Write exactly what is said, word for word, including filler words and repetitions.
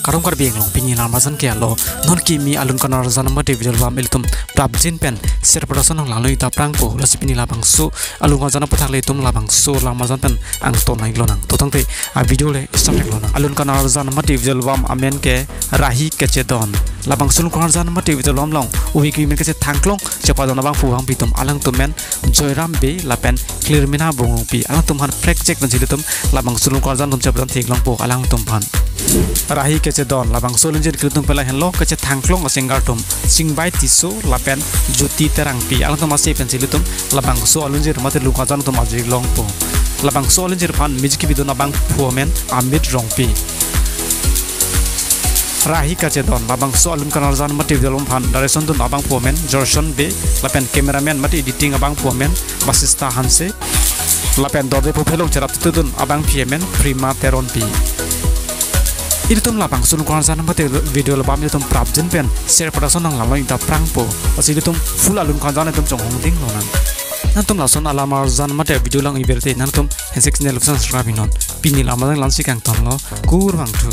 Karom Karbi Anglong, pini alam arjan ke alo, non kimi alun kanarjan mate video album ilitum prapjin pen share padason nang langlo ita prangpo, lasi pini labangso alun kanarjan aputhak le itum labangso alam arjan pen angton nang lonang. To tangte a video le start lonang. Alun kanarjan mate video album amen ke Rahi Kachedon. Labangso alun kanarjan mate video album along ove kimi men kachethang klong chepadon abangphu abangpi atum, alangtum men Joyram Bey lapen Clearmina Bongrungpi, alangtum aphan prekjak pensi ilitum labangso alun kanarjan atum chepadon theklongpo alangtum aphan. Rahi Kachedon, labangso alunjir ke ilitum pen lahenlo kachethang klong a-singer atum Singbai Tisso lapen Jyoti Terangpi, alangtum ase pensi ilitum labangso alunjir mate alun kanarjan atum arjulongpo. Labangso alunjir aphan music video kedun abangphu amen Amit Rongpi. Rahi Kachedon, labangso alun kanarjan mate video album aphan direction dun abangphu amen Jorson Bey lapen cameraman mate editing abangphu amen Basista Hanse lapen dorde phu phelong cherap tutudun abangpi amen Prima Teronpi. Ilitum labangso alun kanarjan mate video album ilitum prapjin pen share padason nang langlo ita prangpo, lasi ilitum full alun kanarjan itum chonghong ding lonang. Nangtum lason alam arjan mate video lang iber te nangtum Handshake channel subscribe non. Pini alam arjan la-ansi kangtonlo, kurvangthu.